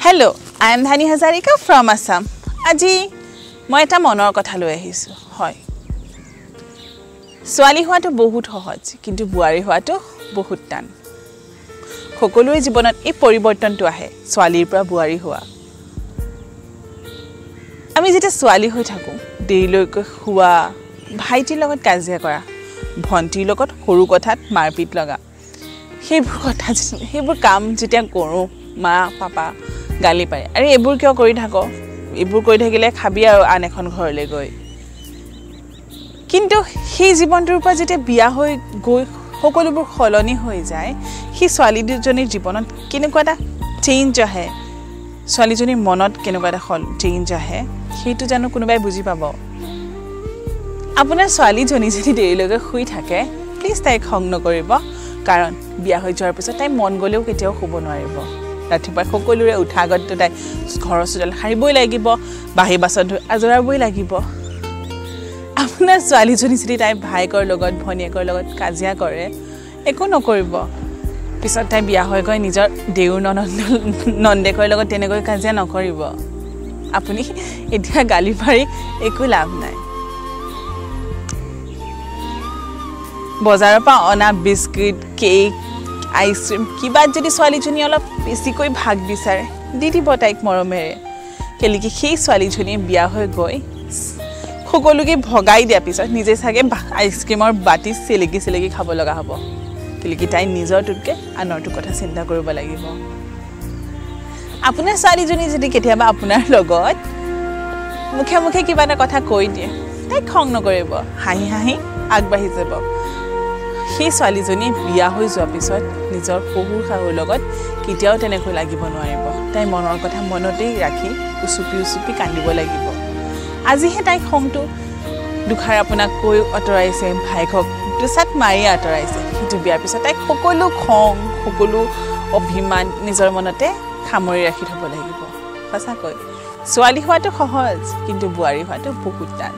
Hello, I am Dhani Hazarika from Assam. আজি মই এটা মনৰ কথা লৈ আহিছোঁ। হয়, ছোৱালী হোৱাটো বহুত সহজ, কিন্তু বোৱাৰী হোৱাটো বহুত টান। সকলোৰে জীৱনত এই পৰিৱৰ্তনটো আহে, ছোৱালীৰ পৰা বোৱাৰী হোৱা। আমি যেতিয়া ছোৱালী হৈ থাকোঁ, দেৰিলৈকে শোৱা, ভাইটিৰ লগত কাজিয়া কৰা, ভণ্টিৰ লগত সৰু কথাত মাৰপিট লগা, সেইবোৰ কাম যেতিয়া কৰোঁ, মা পাপা গালি পাৰে, আৰে এইবোৰ কিয় কৰি থাক, এইবোৰ কৰি থাকিলে খাবি আৰু আন এখন ঘৰলৈ গৈ। কিন্তু সেই জীৱনটোৰ পৰা যেতিয়া বিয়া হৈ গৈ সকলোবোৰ সলনি হৈ যায়, সেই ছোৱালী দুজনীৰ জীৱনত কেনেকুৱা এটা চেঞ্জ আহে, ছোৱালীজনীৰ মনত কেনেকুৱা এটা চেঞ্জ আহে, সেইটো জানো কোনোবাই বুজি পাব? আপোনাৰ ছোৱালীজনী যদি দেৰিলৈকে শুই থাকে, প্লিজ তাইক খং নকৰিব, কাৰণ বিয়া হৈ যোৱাৰ পিছত তাই মন গ'লেও কেতিয়াও শুব নোৱাৰিব। ৰাতিপুৱা সকলোৰে উঠা আগততো তাই ঘৰৰ চোতাল সাৰিবই লাগিব, বাঢ়ি বাচন ধুই আজৰাবই লাগিব। আপোনাৰ ছোৱালীজনী যদি তাই ভায়েকৰ লগত ভনীয়েকৰ লগত কাজিয়া কৰে, একো নকৰিব। পিছত তাই বিয়া হৈ গৈ নিজৰ দেউৰ নন্দেকৰ লগত তেনেকৈ কাজিয়া নকৰিব। আপুনি এতিয়া গালি পাৰি একো লাভ নাই। বজাৰৰ পৰা অনা বিস্কুট, কেক, আইচক্ৰীম কিবা যদি ছোৱালীজনী অলপ বেছিকৈ ভাগ বিচাৰে, দি দিব তাইক মৰমেৰে। কেলেকি সেই ছোৱালীজনীয়ে বিয়া হৈ গৈ সকলোকে ভগাই দিয়াৰ পিছত নিজে চাগে আইচক্ৰীমৰ বাতি চেলেকি চেলেকি খাব লগা হ'ব। কেলেকি তাই নিজৰটোতকৈ আনৰটোৰ কথা চিন্তা কৰিব লাগিব। আপোনাৰ ছোৱালীজনী যদি কেতিয়াবা আপোনাৰ লগত মুখে মুখে কিবা এটা কথা কৈ দিয়ে, তাইক খং নকৰিব, হাঁহি হাঁহি আগবাঢ়ি যাব। সেই ছোৱালীজনী বিয়া হৈ যোৱাৰ পিছত নিজৰ শহুৰ শাহুৰ লগত কেতিয়াও তেনেকৈ লাগিব নোৱাৰিব। তাই মনৰ কথা মনতেই ৰাখি উচুপি উচুপি কান্দিব লাগিব। আজিহে তাই খংটো দুষাৰ আপোনাক কৈ আঁতৰাইছে, ভায়েকক দুচাত মাৰি আঁতৰাইছে, কিন্তু বিয়াৰ পিছত তাইক সকলো খং, সকলো অভিমান নিজৰ মনতে সামৰি ৰাখি থ'ব লাগিব। সঁচাকৈ ছোৱালী হোৱাটো সহজ, কিন্তু বোৱাৰী হোৱাটো বহুত টান।